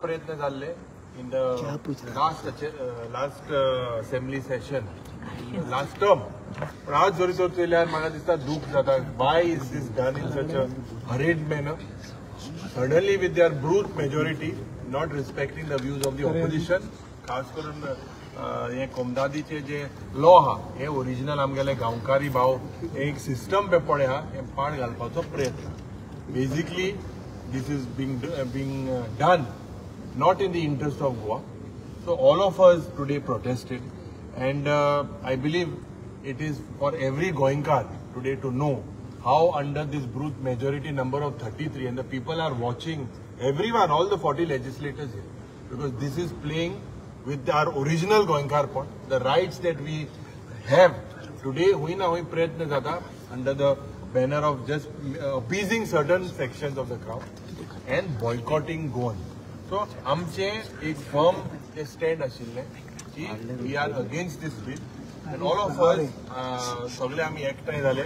प्रयत्न जाल्ले in the last assembly session, last term. पण आज जरी तर चोयल्यार म्हाका दिसता दूख जाता. Why is this done in such a hurried manner, suddenly with their brute majority, not respecting the views of the opposition? खास करून हे कोमदादीचे जे लॉ आहा, हे ओरिजिनल आमगेले गांवकारी भाव एक सिस्टम पळय आहा, हे पाड घालपाचो प्रयत्न. Basically this is being done not in the interest of Goa. So all of us today protested, and I believe it is for every Goenkar today to know how under this brute majority number of 33, and the people are watching everyone, all the 40 legislators here, because this is playing with our original Goenkar point, the rights that we have today. Hui na hui prayatna jata under the banner of just appeasing certain sections of the crowd and boycotting Goan. So आमचे एक firm ते stand आशिल्लें की we are against this bill, and all of us सगळे आमी एकठांय जाले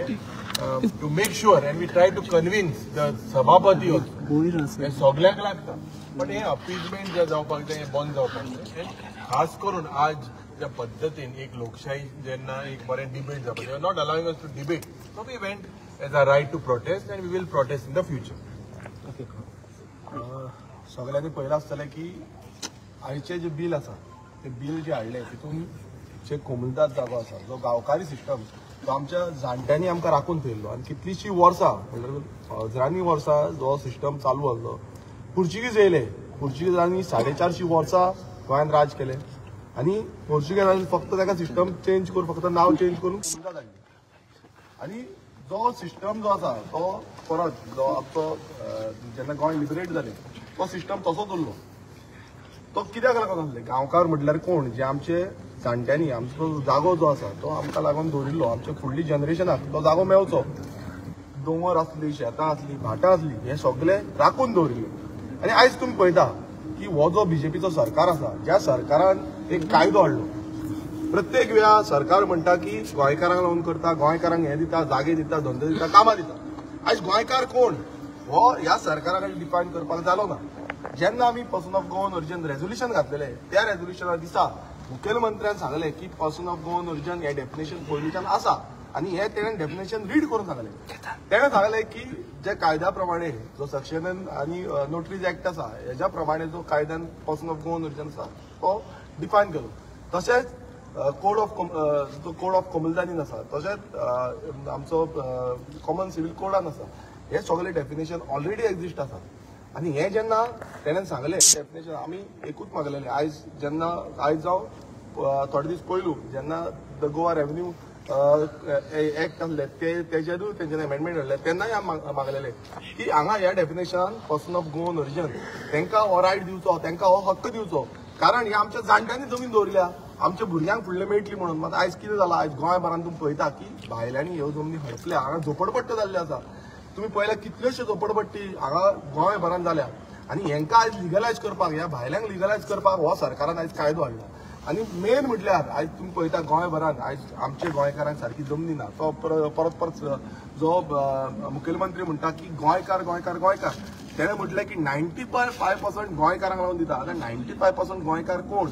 to make sure, and we try to convince the सभापती also. हें सगळ्यांक लागता, बट हें अपीजमेंट जें जावपाक जाय हें बंद जावपाक जाय. खास करून आज ज्या पद्दतीन एक लोकशाही जेन्ना एक बरें डिबेट जावपाक जाय, not allowing us to debate, so we went as a right to protest and we will protest in the future. सगळ्यांनी पळयलां आसतलें की आयचें जें बील आसा तें बील जें हाडलें तितून जे कोमुनिदाद जागो आसा, जो गांवकारी सिस्टम तो आमच्या जाणट्यांनी आमकां राखून थेयल्लो आनी कितलींशीं वर्सां म्हणल्यार हजरांनी वर्सां जो सिस्टम चालू आसलो. पुर्चुगीज येयले, पुर्चुगीजांनी 450 वर्सां गोंयांत राज केलें आनी पोर्चुगीजांनी फक्त ताका सिस्टम चेंज करून, फक्त नांव चेंज करून कोमुनिदाद हाडली. आनी जो सिस्टम जो आसा तो परत जो आमचो जेन्ना गोंय लिबरेट जालें तो सिस्टम तसोच उरलो. तो कित्याक लागून आसले? गांवकार म्हटल्यार कोण, जे आमचे जाणट्यांनी आमचो जागो जो आसा तो आमकां लागून दवरिल्लो, आमच्या फुडली जनरेशनाक तो जागो मेळचो. दोंगर आसली, शेतां आसली, भाटां आसली, हे सगळे राखून दवरिल्ले. आनी आयज तुमी पळयता की हो जो बीजेपीचो सरकार आसा, ज्या सरकारान एक कायदो हाडलो, प्रत्येक वेळा सरकार म्हणटा की गोंयकारांक लागून करता, गोंयकारांक हें दिता, जागे दिता, धंदे दिता, कामां दिता. आयज गोंयकार कोण हो ह्या सरकारा कडेन डिफायन करपाक जालो ना. जेन्ना आमी person of Goan origin resolution घातलेलें, त्या रेजोल्युशना दिसा मुखेलमंत्र्यान सांगलें की पर्सन ऑफ गोवन ओरिजन हें डेफिनेशन पयलींच्यान आसा आनी हें तेणें डेफिनेशन रीड करून सांगलें. तेणें सांगलें की जे कायद्या प्रमाणे जो सक्शन आनी नोटरीज एक्ट आसा हेज्या प्रमाणे जो कायद्यान पर्सन ऑफ गोवन ओरिजन आसा तो डिफायन केलो. तशेंच कोड ऑफ जो कोड ऑफ कोमुनिदादीन आसा, तशेंच आमचो कॉमन सिव्हील कोडान आसा, हे सगळे डेफिनेशन ऑलरेडी एक्झिस्ट आसा. आनी हें जेन्ना तेणें सांगलें डेफिनेशन, आमी एकूच मागलेलें आयज जेन्ना आयज जावं थोडे दीस पयलू जेन्ना the Goa revenue act आसले ते तेजेरूय तेंच्यानी अमेंडमेंट हाडले, तेन्नाय आमी मागलेले की हांगा ह्या डेफिनेशनान पर्सन ऑफ गोवन ओरिजन तेंकां हो रायट दिवचो, तेंकां हो हक्क दिवचो, कारण हे आमच्या जाणट्यांनी जमीन दवरल्या, आमच्या भुरग्यांक फुडले मेळटली म्हणून. मात आयज कितें जालां, आयज गोंयभरान तुमी पळयता की भायल्यांनी ह्यो जमनी हडपल्या, हांगा झोपडपट्ट्यो जाल्ल्यो आसा. तुमी पळयल्या कितल्योश्यो झोपडपट्टी हांगा गोंयभरान जाल्या आनी हेंकां आयज लिगलायज करपाक, ह्या भायल्यांक लिगलायज करपाक हो सरकारान आयज कायदो हाडला. आनी मेन म्हटल्यार आयज तुमी पळयता गोंयभरान आयज आमच्या गोंयकारांक सारकी जमनी ना. तो परत परत जो मुखेलमंत्री म्हणटा की गोंयकार गोंयकार गोंयकार, तेणें म्हटलें की 95% गोंयकारांक लागून दिता. आतां 95% गोंयकार कोण,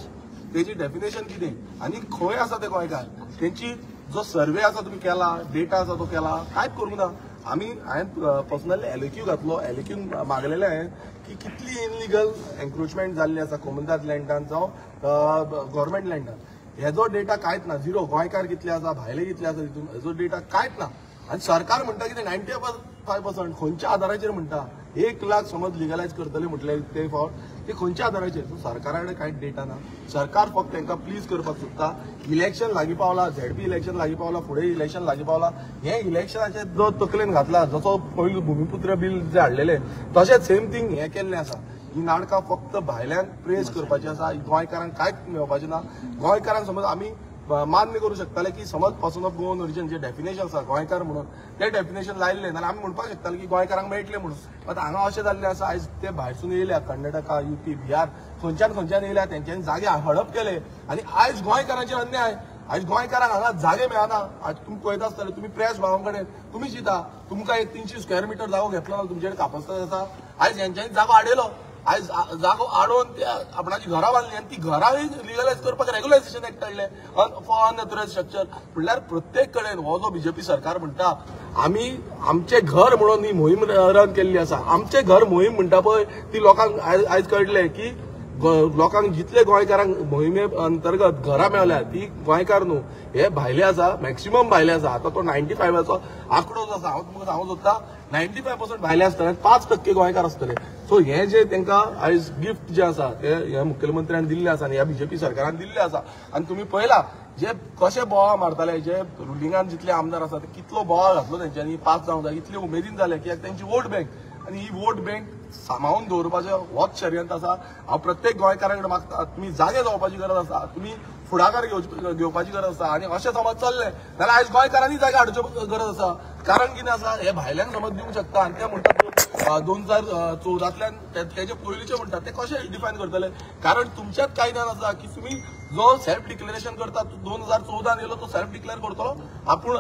तेजी डेफिनेशन कितें आनी खंय आसा ते गोंयकार, तेंची जो सर्वे आसा तुमी केला, डेटा आसा तो केला, कांयच करूंक ना. आमी हांवें पर्सनली एलएक्यू घातलो, एलएक्यू मागलेलें हांवें की कितली इनलिगल एन्क्रोचमेंट जाल्ली आसा कोमुनिदाद लँडान जावं गव्हर्मेंट लँडान, हेजो डेटा कांयच ना, झिरो. गोंयकार कितले आसा, भायले कितले आसा तितून हेजो डेटा कांयच ना. आनी सरकार म्हणटा कितें 95% खंयच्या आदाराचेर म्हणटा 1 लाख समज लिगलायज करतले म्हटलें ते फावट, ते खंयच्या आदाराचेर? सो सरकारा कडेन कांयच डेटा ना. सरकार फक्त तांकां प्लीज करपाक सोदता. इलेक्शन लागीं पावला, झेडपी इलेक्शन लागीं पावला, फुडें इलेक्शन लागीं पावला, हें इलेक्शनाचें जो तकलेन घातला, जसो पयलू भुमिपुत्र बील जें हाडलेलें तशेंच सेम थींग हें केल्लें आसा. ही नाटकां फक्त भायल्यांक प्रेस करपाची आसा, गोंयकारांक कांयच मेळपाचें ना. गोंयकारांक समज आमी मान्य करूं शकताले की समज person of Goan origin J definition आसा गोंयकार म्हणून ते डेफिनेशन लायिल्लें जाल्यार आमी म्हणपाक शकताले की गोंयकारांक मेळटलें म्हणून. आतां हांगा अशें जाल्लें आसा, आयज ते भायरसून येयल्या, कर्नाटका, युपी, बिहार खंयच्यान खंयच्यान येयल्या, तेंच्यांनी जागे हडप केले आनी आयज गोंयकारांचेर अन्याय. आयज गोंयकारांक हांगा जागे मेळना. आज तुमी पळयता आसतले, तुमी प्रेस भावां कडेन तुमी चिंता, तुमकां एक 300 स्क्वेअर मिटर जागो घेतलो ना तुमचे कडेन कापस्ताद आसा. आयज हेंच्यांनी जागो आडयलो. आयज जागो आडोवन त्या आपणाची घरां बांदली आनी ती घरां लिगलायज करपाक रेग्युलायझेशन एक्ट काडलें फॉर अनऑथरायज स्ट्रक्चर. म्हणल्यार प्रत्येक कडेन हो जो बीजेपी सरकार म्हणटा आमी आमचें घर म्हणून ही मोहीम रन केल्ली आसा. आमचें घर मोहीम म्हणटा पळय ती लोकांक आयज कळटलें की लोकांक जितले गोंयकारांक मोहिमे अंतर्गत घरां मेळ्ळ्या ती गोंयकार न्हू, हे भायले आसा, मॅक्सिमम भायले आसा. आतां तो 95 आंकडो जो आसा हांव तुमकां सांगूंक सोदता 95% भायले आसतले, 5% गोंयकार आसतले. सो हे जे तांकां आयज गिफ्ट जे आसा ते ह्या मुख्यमंत्र्यान दिल्ले आसा आनी ह्या बीजेपी सरकारान दिल्ले आसा. आनी तुमी पळयला जे कशे बोवाळ मारताले, जे रुलिंगान जितले आमदार आसा ते कितलो बोवाळ घातलो तेंच्यांनी पास जावंक जाय, इतले उमेदीन जाले की तेंची वोट बँक आनी ही वोट बँक सांबाळून दवरपाचें होच षडयंत्र आसा. हांव प्रत्येक गोंयकारा कडेन मागता तुमी जागे जावपाची गरज आसा, तुमी फुडाकार घेवपाची गरज आसा. आनी अशें समज चल्लें जाल्यार आयज गोंयकारांनी जागे हाडच्यो गरज आसा. कारण कितें आसा, हे भायल्यांक समज दिवंक शकता आनी ते म्हणटात 2014 तेजे पयलींचे म्हणटात ते कशें डिफायन करतले, कारण तुमच्याच कायद्यान आसा की तुमी जो सेल्फ डिक्लेरेशन करता 2014 येयलो तो सेल्फ डिक्लेअर करतलो, आपूण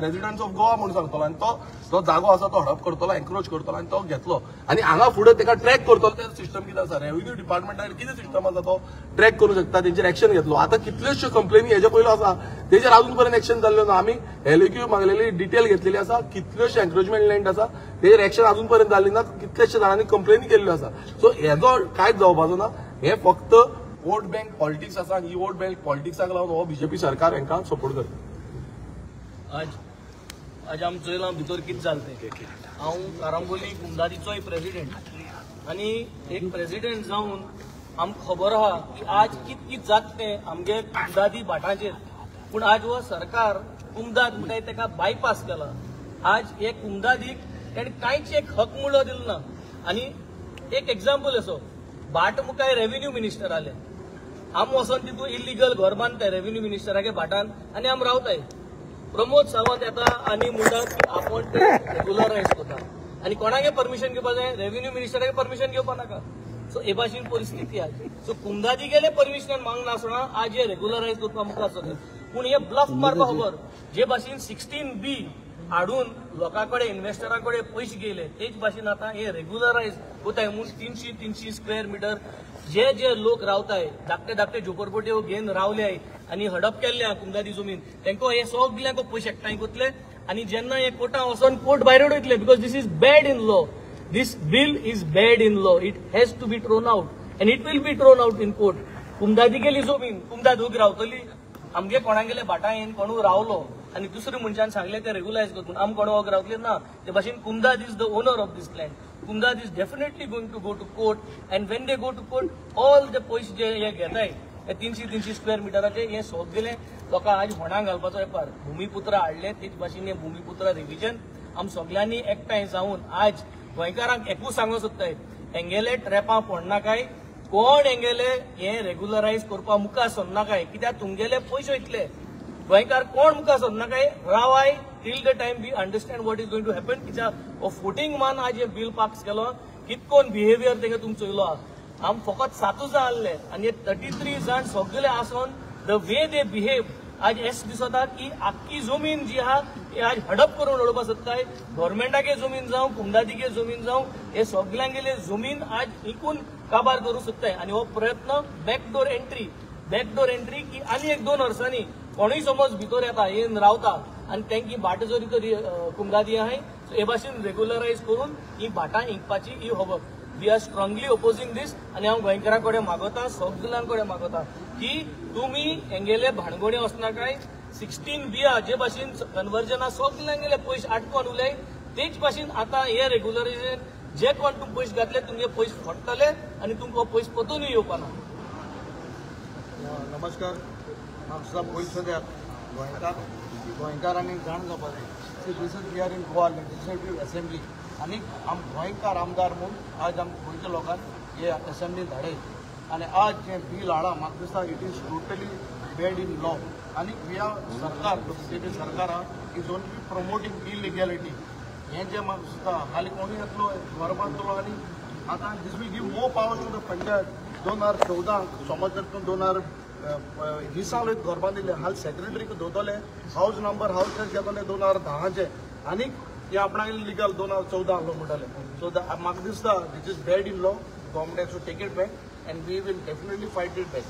रेजिडंट्स ऑफ गोवा म्हणून सांगतलो आनी तो जो जागो आसा तो हडप करतलो, एन्क्रोच करतलो आनी तो घेतलो आनी हांगा फुडें ताका ट्रॅक करतलो. ते सिस्टम कितें आसा, रेव्हेन्यू डिपार्टमेंटान कितें सिस्टम आसा तो ट्रॅक करूंक शकता, तेंचेर एक्शन घेतलो. आतां कितल्योश्यो कंप्लेनी हेजे पयलो आसा तेजेर अजून पर्यंत एक्शन जाल्लें ना. आमी एलएक्यू मागलेली डिटेल घेतलेली आसा, कितल्योश्यो एन्क्रोचमेंट लँड आसा तेजेर एक्शन अजून पर्यंत जाल्ली ना, कितलेशे जाणांनी कंप्लेनी केल्ल्यो आसा. सो हेजो कांयच जावपाचो ना, हे फक्त वोट बँक पॉलिटिक्स आसा आनी ही वोट बँक पॉलिटिक्साक लागून हो बीजेपी सरकार हांकां सपोर्ट करता. आज आमी चोयलां भितर कितें जालें तें. हांव कारांबोली कुमदादीचोय प्रेजिडेंट आनी एक प्रेजिडेंट जावन आमकां खबर आहा की आज कित कित जाता तें आमगे कुमदादी भाटांचेर. पूण आज हो सरकार कुमदाद म्हणटाय तेका बायपास केला. आज हे कुमदादीक तेणें कांयच एक हक मुळो दिलो ना. आनी एक एग्जाम्पल असो, भाट मुखार रेव्हेन्यू मिनिस्टर आले, आम वचोन तितून इलिगल घर बांदताय रेव्हेन्यू मिनिस्टरागे भाटान आनी आम रावताय. प्रमोद सावंत येता आनी म्हणटा की आपूण ते रेगुलरायज करता आनी कोणागे परमिशन घेवपा जाय, रेव्हेन्यू मिनिस्टरागे परमिशन घेवपा नाका. सो हे भाशेन परिस्थिती आज. सो कुमदादी गेले परमिशन मागनासतना आज हे रेगुलरायज करपा मुखार सरले. पूण हे ब्लफ मारपा खबर जे भाशेन 16B हाडून लोकां कडेन इन्व्हेस्टरां कडेन पयशे गेले तेच भाशेन आतां हे रेगुलरायज कोताय म्हूण 300-300 स्क्वेअर मिटर जे जे लोक रावताय धाकटे धाकटे झोपडपट्ट्यो घेवन रावले आनी हडप केल्ले कुमदादी जमीन तेंको हे सगल्यांक पयशे एकठांय कोतले आनी जेन्ना हे कोर्टान वचोन कोर्ट भायर उडयतले. Because this is bad in law, this bill is bad in law, it has to be thrown out and it will be thrown out in court. कुमदादी गेली जमीन, कुमदाद उग रावतली, आमगे कोणागेले भाटां येवन कोणू रावलो आनी दुसरे मनशान सांगले ते रेगुलायज कर, आम कोण वग रावतले ना. ते भाशेन Kumdad is the owner of this land, Kumdad is definitely going to go to court and when they go to court all the पयशे जे हे घेताय हे 300-300 स्क्वेअर मिटराचे हे सगळे लोकांक आज होणाक घालपाचो वेपार. भुमिपुत्र हाडले तेच भाशेन हे भुमिपुत्र रिविजन आम सगळ्यांनी एकठांय जावन आज गोंयकारांक एकूच सांगूंक सोदताय, हेंगेले ट्रॅपां पडनाकाय, कोण हेंगेले हे रेगुलरायज करपा मुखार सरनाकाय, कित्याक तुमगेले पयशे वयतले. गोंयकार कोण मुखार सरनाकाय, रावाय till the time we understand what is going to happen. कित्याक हो फोटींग मान आज हे बील पास केलो, कितकोन बिहेवियर तेंगे तुमचो चोयलो आहा. आम फकत 7 जाण आहले आनी 33 जाण सगळे आसोन the way they behave आज एस दिसता की आख्खी जमीन जी आहा ती आज हडप करून उडोवपाक सोदताय. गव्हर्मेंटागे जमीन जावं, कुमदादीगे जमीन जावं, हे सगल्यांगेले जमीन आज इकून काबार करूंक सोदताय. आनी हो प्रयत्न बॅकडोर एंट्री की आनी 1-2 वर्सांनी कोणूय समज भितर येता येवन रावता आनी तेंकी भाट जरी तरी कुमदादी आहाय सो हे भाशेन रेगुलरायज करून ही भाटां इंकपाची ही खबर. We are strongly opposing this आनी हांव गोंयकारां कडेन मागोता, सगल्यां कडेन मागोता की तुमी हेंगेले भाणगोणे वचनाकाय. 16B जे भाशेन कन्वर्जना सगल्यांगेले पयशे आटकोन उरले तेच भाशेन आतां हे रेगुलरायजेशन जे कोण तुमी पयशे घातले तुमगे पयशे फोडटले आनी तुमकां पयशे परतूनय येवपा ना. नमस्कार, म्हापसा पयस सद्याक गोंयकारांनी जाण जावपा जाय. This is we are in Goa legislative assembly आनी आम गोंयकार आमदार म्हूण आज आम गोंयच्या लोकांक हे असेंब्लीन धाडय आनी आज जें बील हाडा म्हाका दिसता it is totally bad in law. आनी we are सरकार, बीजेपी सरकार is only promoting illegality. हें जें म्हाका दिसता हालीं कोणूय येतलो घर बांदतलो आनी आतां this will give more power to the panchayat. 2014 समज जर तूं 2020 घर बांदिल्ले हाल सेक्रेटरीक दवरतले, हावज नंबर हावज घेतले 2010 आनी हे आपणाक लिगल 2014 आहलो म्हणटाले. सो म्हाका दिसता this is bad in law. Government has to take it back and we will definitely fight it back.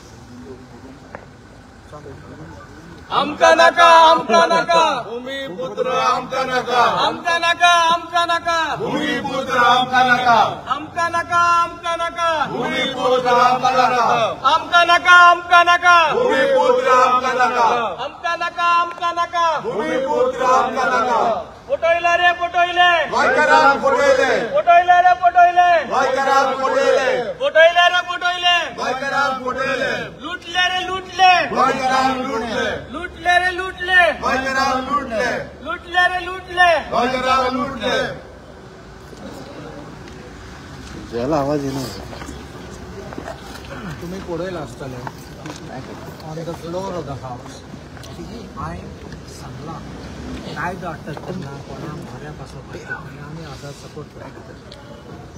आमका नाका, आमका नाका, भूमिपुत्र आमका नाका, आमका नाका, आमका नाका, भूमिपुत्र आमका नाका, आमका नाका, आमका नाका, भूमिपुत्र आमका नाका, आमका नाका, आमका नाका, भूमिपुत्र आमका नाका, आमका नाका, आमका नाका, भूमिपुत्र आमका नाका. फटयले रे फटयले, गोंयकारांक फटयले, फटयले रे फटयले, गोंयकारांक फटयले, फटयले रे फटयले, गोंयकारांक फटयले, लुटले रे लुटले, गोंयकारांक लुटले, लुटले रे लुटले, गोंयकारांक लुटले, लुटले रे लुटले, गोंयकारांक लुटले. ज्याला आवाज येणार तुम्ही पळयला आसतले on the floor of the house हांवें सांगलां कायदो हाडटा तेन्ना कोणाक बऱ्या पासत आनी आमी आतां सपोर्ट करता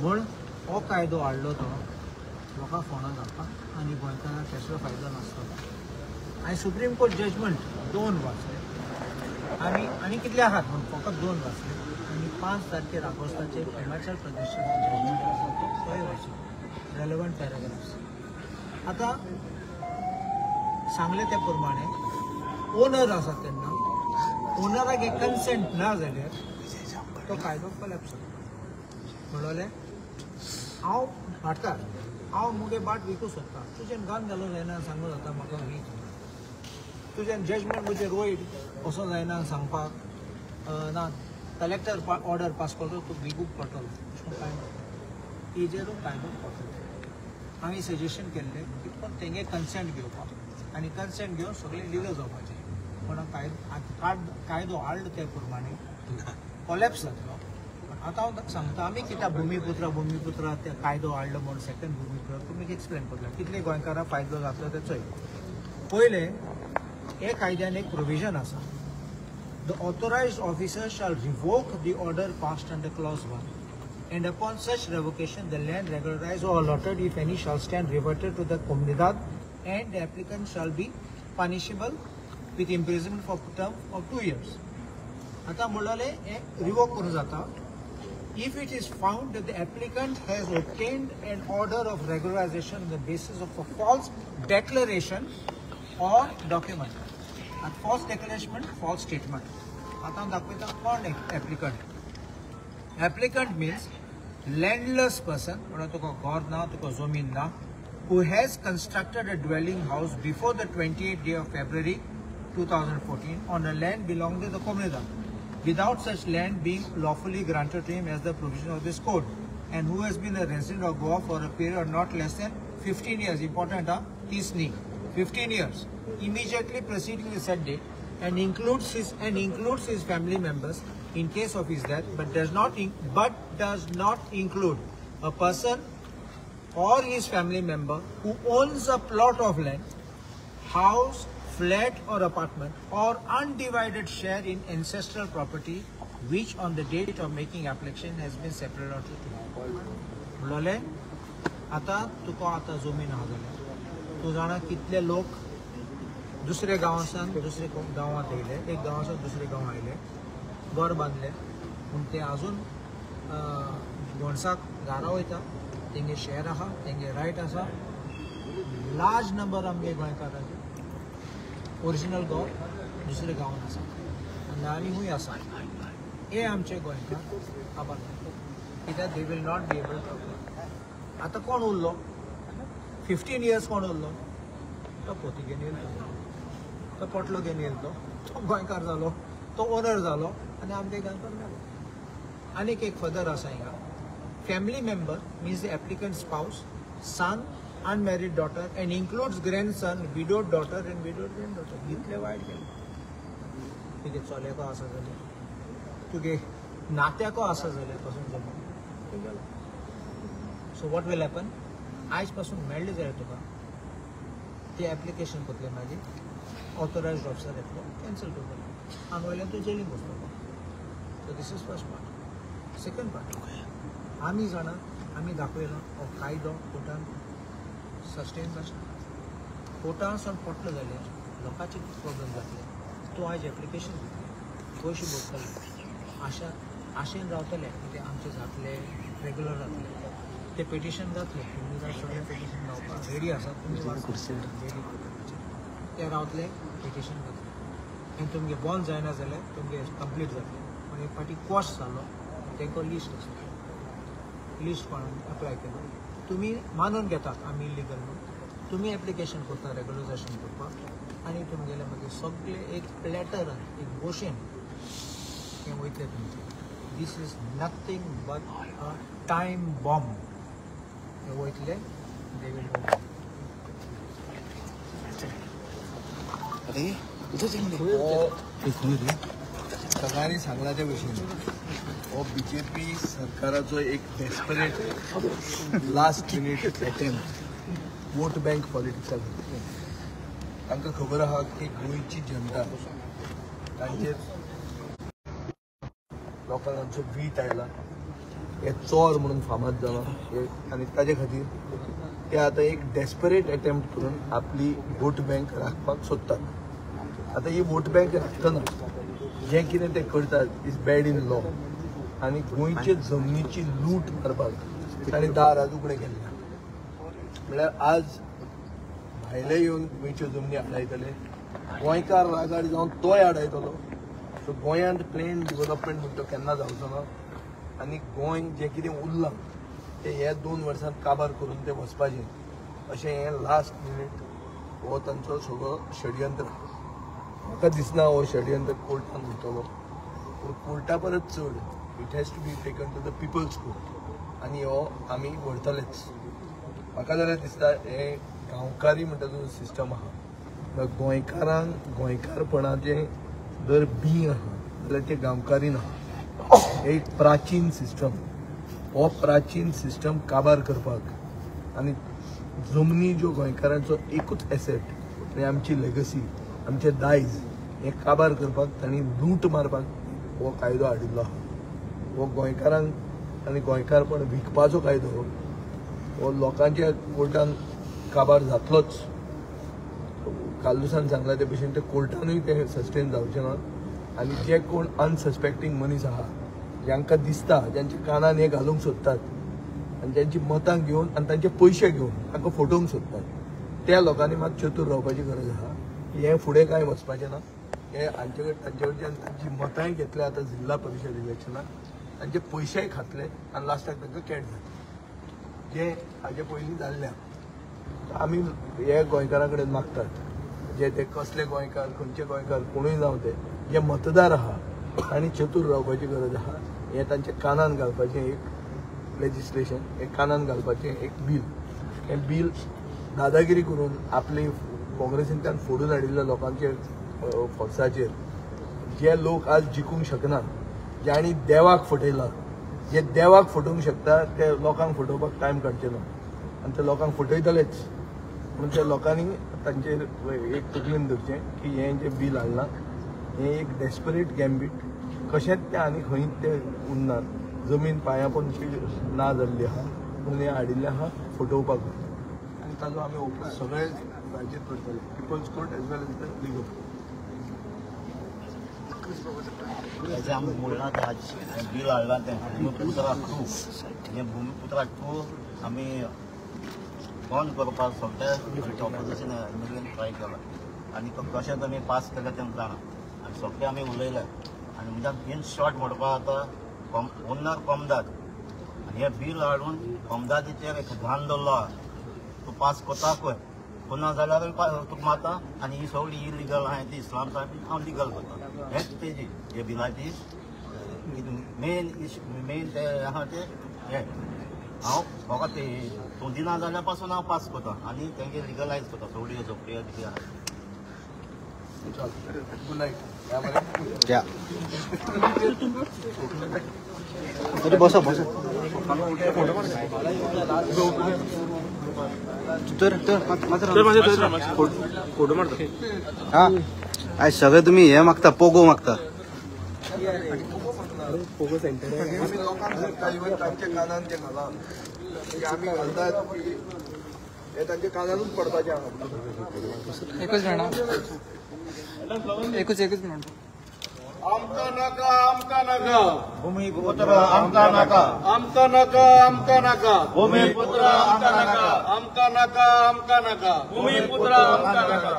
म्हूण हो कायदो हाडलो तो लोकांक फोंडां घालपाक आनी गोंयकारांक कसलो फायदो नासतलो. हांवें सुप्रीम कोर्ट जजमेंट 2 वाचले आनी आनी कितले आहात म्हूण फकत 2 वाचले आनी 5 तारखेर ऑगस्टाचेर हिमाचल प्रदेशाचो जजमेंट आसा तो थंय वाचलो रेलेवंट पॅराग्राफ्स. आतां सांगलें ते प्रमाणे ओनर आसा तेन्ना ओनराक एक कन्सेंट ना जाल्यार तो कायदो कोलॅप्स जाता. म्हणलें हांव भाटकार, हांव मुगे बाट विकूं सोदता, तुजेन गान घालूंक जायना सांगूं जाता म्हाका वीक, तुजेन जजमेंट म्हजेर वयर वचोंक जायना सांगपाक ना, कलेक्टर ऑर्डर पास करतो तूं विकूंक पडटलो, अशें कांय ना. हेजेरूय कायदो पडटलो. हांवें सजेशन केल्लें की पण तेंगे कन्सेंट घेवपाक आनी कन्सेंट घेवन सगळें लिगल जावपाचें. पण कायदो हाडलो ते प्रमाणे कोलॅप्स जातलो. पण आतां हांव सांगता आमी कित्याक भुमिपुत्र भुमिपुत्र ते कायदो हाडलो म्हूण सेकंड भुमिपुत्र तुमी एक्सप्लेन करता कितले गोंयकारांक फायदो जातलो ते चोय. पयलें हे कायद्यान एक प्रोविजन आसा, the authorised officer shall revoke the order passed under clause 1 and upon such revocation the land regularized or allotted if any shall stand reverted to the comunidad and the applicant shall be punishable with imprisonment for term of 2 years. आता म्हणले हे revoke करूं जाता if it is found that the applicant has obtained an order of regularization on the basis of a false declaration or document. At false declaration, false statement. आता दाखयता कोण applicant. Applicant means landless person, म्हणून तुका घर ना, तुका जमीन ना, who has constructed a dwelling house before the 28th day of February 2014 on a land belonging to the comunidad, without such land being lawfully granted to him as the provision of this code, and who has been a resident of Goa for a period of not less than 15 years, important, huh? Tisni, 15 years, immediately preceding the said date, and includes his family members in case of his death, but does not include a person or his family member who owns a plot of land, house, flat or apartment, or undivided share in ancestral property which on the date of making application has been separated out to him. म्हणले आता तुका आता जमीन आहा जाल्यार तूं जाणा कितले लोक दुसरे गांवांसान दुसरे गांवांत येयले, एक गांवांसान दुसरे गांवांत आयले, घर बांदले, पूण ते अजून गोणसाक घरा वयता, तेंगे शेअर आहा, तेंगे रायट आसा. लार्ज नंबर आमगे गोंयकारांचे ओरिजिनल गोव दुसरे गांवांत आसा आनी आनी खूंय आसा. हे आमचे गोंयकार आभार कित्याक they will not be able to apply. आतां कोण उरलो 15 इयर्स कोण उरलो तो पोती घेवन येयलो, तो पोटलो घेवन येयलो, तो गोंयकार जालो, तो ओनर जालो आनी आमगे गोंयकार मेलो. आनीक एक फर्दर आसा हिंगा, family member means the applicant spouse, son, unmarried daughter and includes grandson, widowed daughter and widowed granddaughter. इतले वायट केले. तुगे चल्याको आसा जाल्यार, तुगे नात्याको आसा जाल्यार पासून जमो गेलो. सो what will happen, आयज पासून मेळ्ळें जाल्यार तुका ते एप्लिकेशन करतले, मागीर ऑथोरायज्ड ऑफिसर येतलो, कॅन्सल करतलो आनी वयल्यान तूं Jelin बसतलो. So this is first part. Second part, आमी जाणा, आमी दाखयला हो कायदो कोर्टान सस्टेन जाता. कोर्टान सावन पडलो जाल्यार लोकांचे प्रॉब्लम जातले. तूं आयज एप्लिकेशन दितले, पयशे भरतले, आशा आशेन रावतले की ते आमचे जातले, रेगुलर जातले. ते पिटिशन जातलें, तुमी सगळें पिटिशन जावपाक रेडी आसा, तुमी ते रावतले, पिटिशन जातलें आनी तुमगे बॉन्ड जायना जाल्यार तुमगे कंप्लीट जातलें. पूण एक फावटी कॉस्ट जालो तांकां लिस्ट आसता, लिस्ट कोण एप्लाय केलो तुमी मानून घेतात आमी इलिगल म्हणून, तुमी एप्लिकेशन करता रेगुलरायझेशन करपाक आनी तुमगेले मागीर सगळे एक प्लॅटर एक बोशेन हें वयतलें तुमचें. This is nothing but a time bomb. हें वयतले they will go. सगळ्यांनी सांगला त्या भशेन हो बीजेपी सरकाराचो एक desperate last minute attempt vote bank पॉलिटिक्सा खातीर. तांकां खबर आहा की गोंयची जनता तांचेर लोकांचो वीट आयला, हे चोर म्हणून फामाद जाला आनी ताजे खातीर ते आतां एक डेस्परेट अटेम्प्ट करून आपली वोट बँक राखपाक सोदतात. आतां ही वोट बँक राखतना जें कितें ते करतात is bad in law आनी गोंयचे जमनीची लूट मारपाक ताणें दार आज उगडें केल्लें. म्हळ्यार आज भायले येवन गोंयच्यो जमनी आडायतले, गोंयकार रागार जावन तोय आडायतलो. सो गोंयांत प्लॅन डिवलपमेंट म्हणटा केन्ना जावचो ना आनी गोंय जें कितें उरलां तें ह्या 2 वर्सांत काबार करून तें वचपाचें अशें हें लास्ट मिनीट हो तांचो सगळो षडयंत्र. म्हाका दिसना हो षडयंत्र कोर्टान उरतलो, पूण कोर्टा परस चड it has to be taken to the people's court आनी हो आमी व्हरतलेच. म्हाका जाल्यार दिसता हें गांवकारी म्हणटा जो सिस्टम आहा, गोंयकारांक गोंयकारपणाचें जर बीं आहा जाल्यार तें गांवकारी ना, एक प्राचीन सिस्टम. हो प्राचीन सिस्टम काबार करपाक आनी जमनी ज्यो गोंयकारांचो एकूच एसेट आनी आमची लेगसी, आमचें दायज हें काबार करपाक तांणी लूट मारपाक हो कायदो हाडिल्लो आहा. हो गोंयकारांक आनी गोंयकारपण विकपाचो कायदो हो लोकांच्या कोर्टान काबार जातलोच. कार्लुसान सांगलां ते भशेन ते कोर्टानूय तें सस्टेन जावचें ना आनी जे कोण अनसस्पेक्टींग मनीस आहा, जांकां दिसता, जांच्या कानान हें घालूंक सोदतात आनी जांची मतां घेवन आनी तांचे पयशे घेवन तांकां फटोवंक सोदतात, त्या लोकांनी मात चतूर रावपाची गरज आहा. हें फुडें कांय वचपाचें ना. हें हांचे कडेन तांचे कडच्यान तांची मतांय घेतल्या आतां जिल्ला परिशद इलेक्शनाक, तांचे पयशेय खातले आनी लास्टाक तांकां कॅट जातलें जें हाजे पयलीं जाल्लें. आमी हे गोंयकारां कडेन मागतात जे ते कसले गोंयकार, खंयचे गोंयकार, कोणूय जावं ते जे मतदार आहा तांणी चतूर रावपाची गरज आहा. हें तांच्या कानान घालपाचें एक लेजिस्लेशन, हें कानान घालपाचें एक बील. हें बील दादागिरी करून आपली काँग्रेसींतल्यान फोडून हाडिल्ल्या लोकांचे फोर्साचेर जे लोक आज जिखूंक शकना, जांणी देवाक फटयला, जे देवाक फटोवंक शकता ते लोकांक फटोवपाक टायम काडचे ना आनी ते लोकांक फटयतलेच. म्हणून त्या लोकांनी तांचेर एक तकलेन धरचें की हें जें बील हाडलां हें एक डेस्परेट गॅम्बीट, कशेंच तें आनी खंय तें उरना, जमीन पांयां पोंदची ना जाल्ली आहा म्हणून हें हाडिल्लें आहा फटोवपाक आनी ताजो आमी सगळे राज्यात करतले, people's court as well as the legal. तेजें आमी म्हणलां तें आज बील हाडलां तें भुमिपुत्रा 2, हें भुमिपुत्रा 2 आमी बंद करपाक सगळे ऑपोजिशन एमएलएन ट्राय केला आनी कशें आमी पास केलें तें जाणा आनी सगळे आमी उलयले आनी म्हणजे इन शॉर्ट म्हणपाक आतां ओनर कोमदाद आनी हें बील हाडून कोमदादीचेर एक घाण दवरलो आहा, तूं पास करता पळय, पुन्हा जाल्यार तुका मारता आनी ही सगळी इलिगल आहा ती इस्लाम साहेब हांव लिगल करता. हेंच तेजी हे बिलाची मेन मेन ते आहा ते हें हांव म्हाका ते तूं दिना जाल्यार पासून हांव पास करता आनी तेंगे लिगलायज करता सगळ्यो झोपड्यो कितें आहा. Good night. बसा बसा हा आयज सगळे तुमी हे मागता, पोगो मागता. पोगो सेंटर आमी लोकांक सोदता, इवन तांच्या कानान ते घाला आमी घालतात हे तांच्या कानानूच पडपाचें आहा. एकूच मिनट, एकूच एकूच मिनट. आमकां नाका आमकां नाका भूमिपुत्र आमकां नाका आमकां नाका आमकां नाका भूमिपुत्र आमकां नाका आमकां नाका आमकां नाका भूमिपुत्र आमकां नाका.